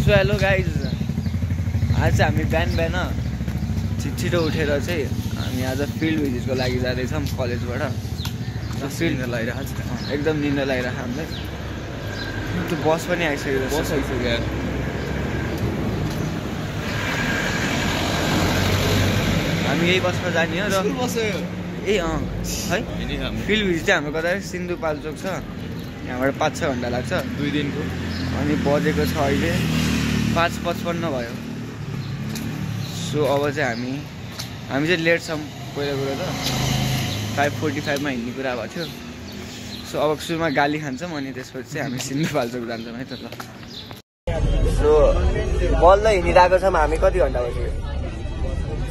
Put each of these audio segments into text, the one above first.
So hello guys, आज चाहिँ हामी बिहान छिटो उठेर चाहिँ हामी आज फिल्ड भिजिटको लागि जाँदैछौँ कलेजबाट। फिल्ड लगाइरहेको छ, एकदम निन्द्रा लागिरहेको हामीलाई। त्यो बस पनि आइसक्यो, हामी यही बसमा जाने हो र ए है फिल्ड भिजिट चाहिँ हाम्रो कता सिन्धुपाल्चोक छ, यहाँबाट 5-6 घन्टा लाग्छ 2 दिनको। अनि बजेको छ अहिले 5:55 भयो। सो अब चाहिँ हामी चाहिँ लेट छौँ। पहिला कुरो त 5:45 मा हिँड्ने कुरा भएको थियो। सो अब सुरुमा गाली खान्छौँ अनि त्यसपछि चाहिँ हामी सिन्धुपाल्चोक जान्छौँ है त। ल सो बल्ल हिँडिरहेको छौँ हामी। कति घन्टा भयो?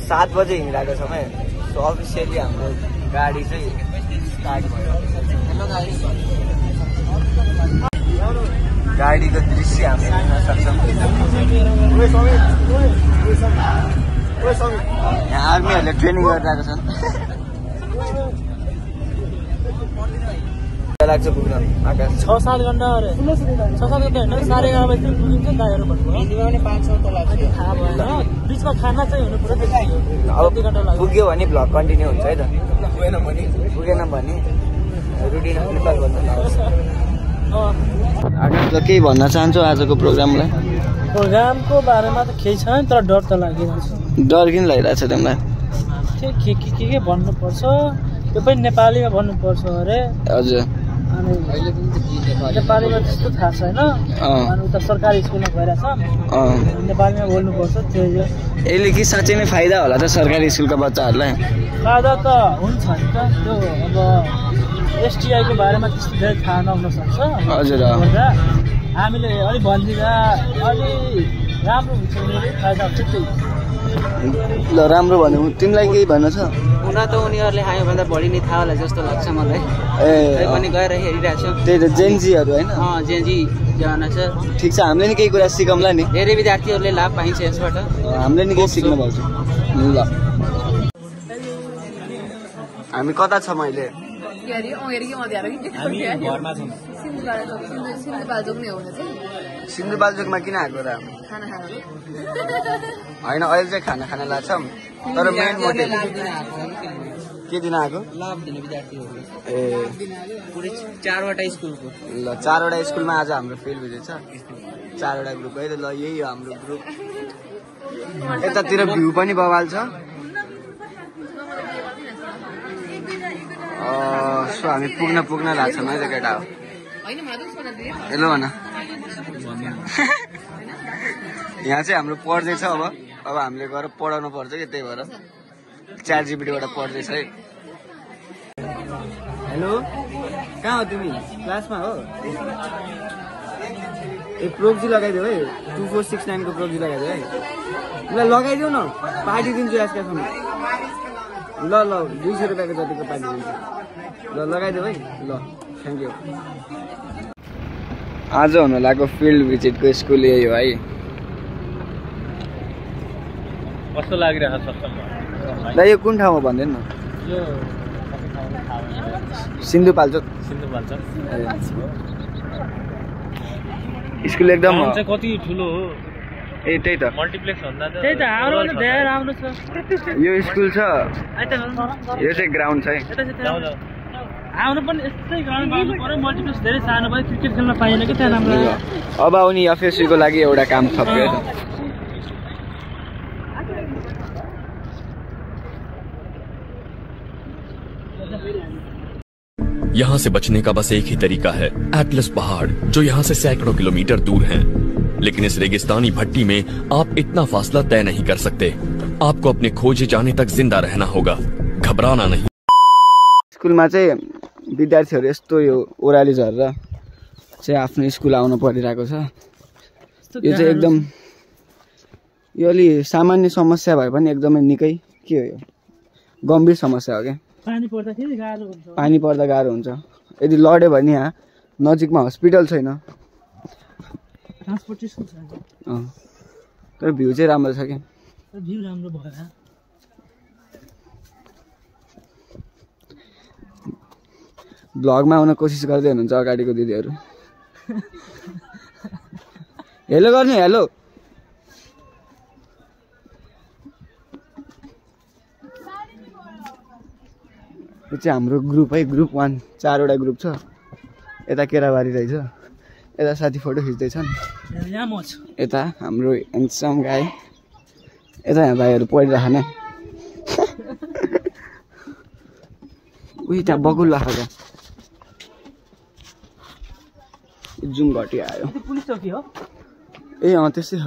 7 बजे हिँडिरहेको छौँ है। सो अफिसियली हाम्रो गाडी चाहिँ स्टार्ट भयो। गाडीको दृश्य हामी हेर्न सक्छौँ। यहाँ आर्मीहरूले ट्रेनिङ गरिरहेको छन्। लाग्छ पुग्न आकाश 6-7 घन्टा अरे 6-7 घन्टा होइन 11:30 बजीतिर पुगिन्छ गाडीहरू भन्नु हिन्दीमा पनि 5-6 त लाग्छ। थाहा भएन, बिचमा खाना चाहिँ हुनु पर्यो। अब पुग्यो भने भ्लग कन्टिन्यू हुन्छ है त। पुगेन भने रुटिन नेपाल भन्नु आकाशले केही भन्न चाहन्छु आजको प्रोग्रामलाई? प्रोग्रामको बारेमा त केही छैन, तर डर त लागिरहेछ। डर किन लागिरहेछ तिमीलाई? के भन्नुपर्छ, त्यो पनि नेपालीमा भन्नुपर्छ अरे। हजुर, अनि नेपालीमा त्यस्तो थाहा छैन। अनि उता सरकारी स्कुलमा गइरहेछ, नेपालीमा बोल्नुपर्छ। त्यो यसले कि साँच्चै नै फाइदा होला त सरकारी स्कुलका बच्चाहरूलाई? फाइदा त हुन्छ नि त। त्यो अब एसटिआईको बारेमा त्यस्तो धेरै थाहा नहुन सक्छ। हजुर, हामीले अलिक भनिदिँदा अलि राम्रो हुन्छ भने फाइदा हुन्छ। त्यही ल राम्रो भन्नु। तिमीलाई केही भन्नु छ? हुन त उनीहरूले हामीभन्दा बढी नै थाहा होला जस्तो लाग्छ मलाई। पनि गएर हेरिरहेको छु। त्यही त जेनजीहरू होइन? जेनजी जमाना छ। ठिक छ, हामीले नि केही कुरा सिकौँला नि। धेरै विद्यार्थीहरूले लाभ पाइन्छ यसबाट। हामीले नि केही सिक्नु पर्छ। ल हामी कता छौँ अहिले? सिन्धुपाल्चोकमा किन आएको र? होइन, अहिले चाहिँ खाना खान लाग्छौँ, तर मेन मोटिभ के दिन आएको? लाभ दिने विद्यार्थीहरू। ए पुरै 4वटा स्कुलको। ल 4वटा स्कुलमा आज हाम्रो फिल्ड भिजिट छ। 4वटा ग्रुप है त। ल यही हो हाम्रो ग्रुप। यतातिर भ्यू पनि बवाल छ। सो हामी पुग्न लाग्छौँ है त केटा हो। हेलो भन। यहाँ चाहिँ हाम्रो पढ्दैछ। अब हामीले गएर पढाउनु पर्छ कि, त्यही भएर ChatGPTबाट पढ्दैछ है। हेलो, कहाँ हो तिमी? क्लासमा हो? ए प्रोक्जी लगाइदेऊ है। 2469 को प्रोक्जी लगाइदेऊ है। ल लगाइदेऊ न, पार्टी दिन्छु आजकालसम्म। ल 200 रुपियाँको जतिको पार्टी दिन्छु। ल लगाइदेऊ है। ल थ्याङ्क यू। आज हुन लागेको फिल्ड भिजिटको स्कुल यही हो है। कस्तो लागिरहेको छ? ल यो कुन ठाउँमा भन्दैन न? सिन्धुपाल्चोक। स्कुल एकदम कति ठुलो हो? ए त्यही त मल्टिप्लेक्स भन्दा त त्यही त हाम्रो पनि धेरै राम्रो छ। यो स्कुल छ, यो चाहिँ ग्राउन्ड छ है। हाम्रो पनि यस्तै ग्राउन्ड बनाउनु पर्यो। मल्टिप्लेक्स धेरै सानो भयो, क्रिकेट खेल्न पाइएन कि त्यहाँ राम्रो। अब आउने FSC को लागि एउटा काम थप्यो। यहाँ से बचने का बस एक ही तरीका है, एटलस पहाड़, जो यहाँ से सैकड़ों किलोमीटर दूर हैं। लेकिन इस रेगिस्तानी भट्टी में आप इतना फासला तय नहीं कर सकते। आपको अपने खोजे जाने तक जिंदा रहना होगा, घबराना नहीं। स्कुलमा चाहिँ विद्यार्थीहरू यस्तो यो ओह्राली झरेर चाहिँ आफ्नो स्कुल आउनु परिरहेको छ। यो चाहिँ एकदम यो अलि सामान्य समस्या भए पनि एकदमै निकै के हो, यो गम्भीर समस्या हो क्या। पानी पर्दा गाह्रो हुन्छ। यदि लड्यो भने यहाँ नजिकमा हस्पिटल छैन, तर भ्यू चाहिँ राम्रो छ क्या। ब्लगमा आउन कोसिस गर्दै हुनुहुन्छ अगाडिको दिदीहरू। हेलो गर्ने हेलो। यो चाहिँ हाम्रो ग्रुप है, ग्रुप 1 4वटा ग्रुप छ। यता केराबारी रहेछ, यता साथी फोटो खिच्दैछन्, यता हाम्रो ह्यान्डसम गाई, यता यहाँ भाइहरू पढिराख्ने उही त्यहाँ बगुल्ला खाएको जुम घटिया आयो। पुलिस चौकी हो? ए अँ त्यस्तै छ।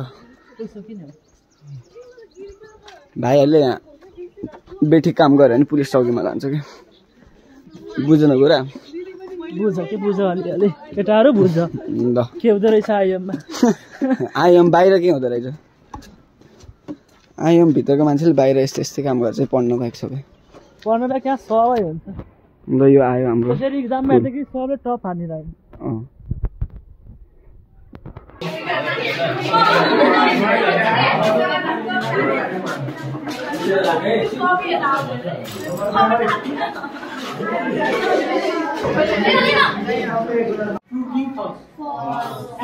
भाइहरूले यहाँ बेठी काम गर्यो भने पुलिस चौकीमा लान्छ कि बुझ्न कुरा बुझ के बुझ अलिअलि केटाहरू बुझ्छ ल के हुँदो रहेछ आइएममा। आइएम बाहिर के हुँदो रहेछ? आइएम भित्रको मान्छेले बाहिर यस्तै यस्तै काम गर्छ पढ्नु बाहेक सबै। पढ्नु त क्या सबै हुन्छ। ल यो आयो हाम्रो त्यसरी एक्जाममा हेर्दा कि सबले टप हानिरहेको।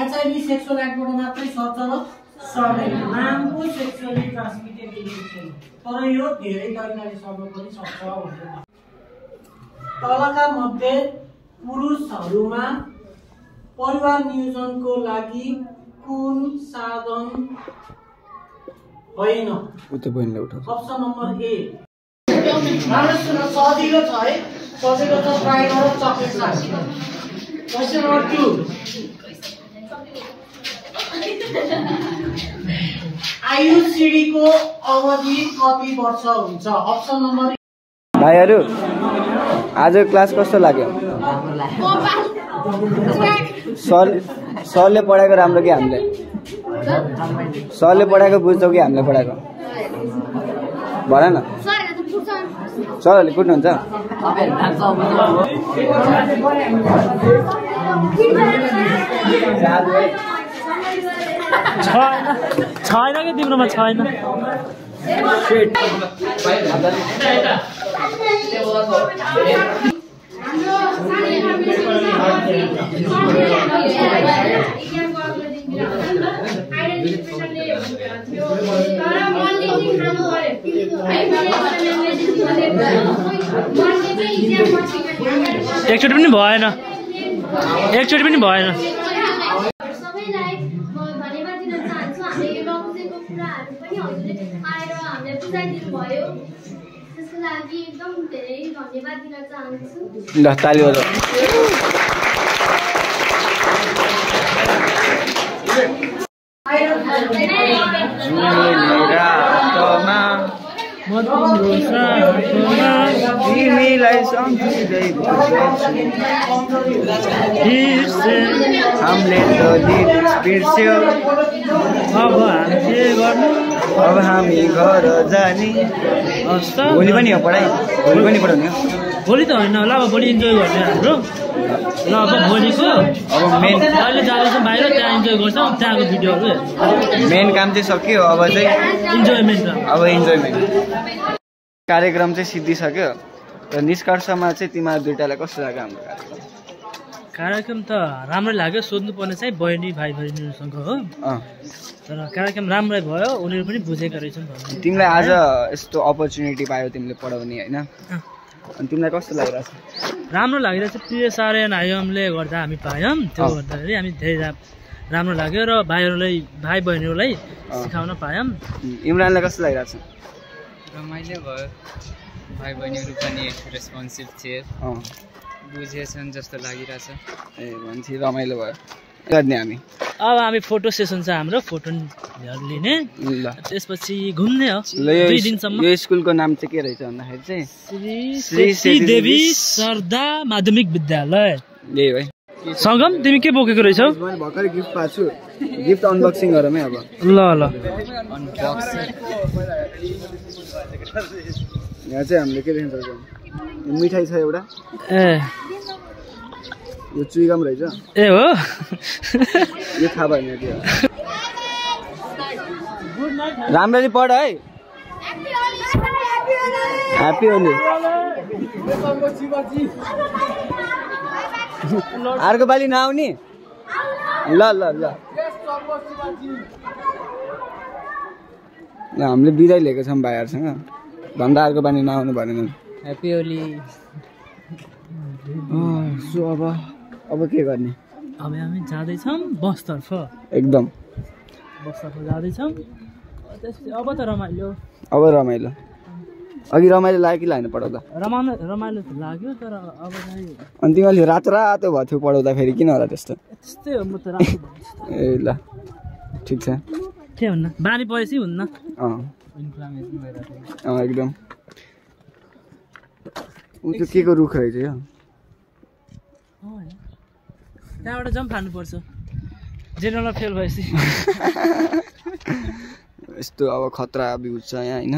HIV सेक्सुअल एक्टबाट मात्रै सर्छ र सर्दैन। नामको सेक्सुअली ट्रान्समिटेड डिजिज छैन, तर यो धेरै तरिकाले सर्न पनि सक्छ भन्ने। तलका मध्ये पुरुषहरूमा परिवार नियोजनको लागि कुन साधन होइन? अप्सन नम्बर ए। सजिलो छ है, सजिलो छ, ट्राई गर, चक्लेट खान्छ। क्वेसन नम्बर 2, आयुषी को अवधि कति वर्ष हुन्छ? Option number. भाइहरू आज क्लास कस्तो लाग्यो? सरले पढाएको राम्रो कि हामीले? सरले पढाएको बुझ्छौ कि हामीले पढाएको? भन न। सरहरूले कुट्नुहुन्छ? छैन कि तिम्रोमा छैन? एकचोटि पनि भएन, एकचोटि पनि भएन। सबैलाई धन्यवाद दिन चाहन्छु। हामीले यो लौकिकको कुराहरू पनि हजुरले आएर हामीलाई बुझाइदिनु भयो, त्यसको लागि एकदम धेरै धन्यवाद दिन चाहन्छु। ल ताली बजाऊ। तिमीलाई सम्झिँदै हामीले त बिर्स्यो, अब हामी घर जाने। भोलि पनि हो पढाइ? भोलि पनि पढाउने हो? भोलि त होइन होला, अब भोलि इन्जोय गर्ने हाम्रो। ल अब भोलिको अब मेन अहिले जाँदैछौँ बाहिर, त्यहाँ इन्जोय गर्छौँ, त्यहाँको भिडियोहरू। मेन काम चाहिँ सक्यो, अब चाहिँ इन्जोयमेन्ट। अब इन्जोयमेन्ट कार्यक्रम चाहिँ सिद्धिसक्यो र निष्कर्षमा चाहिँ तिमीहरू दुइटालाई कस्तो लाग्यो हाम्रो कार्यक्रम? त राम्रै लाग्यो। सोध्नुपर्ने चाहिँ बहिनी भाइ बहिनीहरूसँग हो, तर कार्यक्रम राम्रै भयो, उनीहरू पनि बुझेका रहेछन्। तिमीलाई आज यस्तो अपर्च्युनिटी पायो तिमीले पढाउने होइन, अनि तिमीलाई कस्तो लागिरहेछ? राम्रो लागिरहेछ। PSRN आइएमले गर्दा हामी पायौँ, त्यो गर्दाखेरि हामी धेरै राम्रो लाग्यो र भाइहरूलाई भाइ बहिनीहरूलाई सिकाउन पायौँ। इमरानलाई कस्तो लागिरहेछ? रमाइलो भयो, भाइ बहिनीहरू पनि रेस्पोन्सिभ थिए, बुझेछन् जस्तो लागिरहेछ। ए मान्छे रमाइलो भयो गर्ने। अब हामी फोटो सेसन छ हाम्रो, फोटो लिने, त्यसपछि घुम्ने हो 2 दिनसम्म। यो स्कुलको नाम चाहिँ के रहेछ भन्दाखेरि चाहिँ श्री सतीदेवी शारदा माध्यमिक विद्यालय। यही है। सगम तिमी के बोकेको रहेछौ? मैले भर्खरै गिफ्ट पाएको छु, गिफ्ट अनबक्सिङ गरौँ है अब। ल ल यहाँ चाहिँ हामीले के देख्न सक्छौँ? मिठाई छ एउटा। ए यो चुइगम रहेछ। ए हो, यो थाहा भएन के हो। राम्ररी पढ है। ह्याप्पी होली। अर्को पालि नआउने? ल ल ल हामीले बिदाई लिएको छौँ भाइहरूसँग, भन्दा अर्को पालि नआउनु भनेन। ह्याप्पी होली। सो अब के गर्ने? अब हामी जाँदैछौँ बसतर्फ। एकदम बसतर्फ जाँदैछौँ। त्यसपछि अब त रमाइलो। अब रमाइलो। अघि रमाइलो लाग्यो कि लागेन पढाउँदा? रमाइलो त लाग्यो तर अब चाहिँ अनि तिमीले रातो भएको थियो पढाउँदा फेरि किन होला त्यस्तो? त्यस्तै हो म त रातो भन्छु। ए ल ठिक छ। के हुन्न बानी परेपछि हुन्न। इन्फ्लामेसन भइरहेको छ। एकदम। उ त्यो के को रुख रहेछ यो? त्यहाँबाट जम्प फाल्नुपर्छ जेनरलमा फेल भएपछि। यस्तो अब खतरा भ्यू छ यहाँ होइन।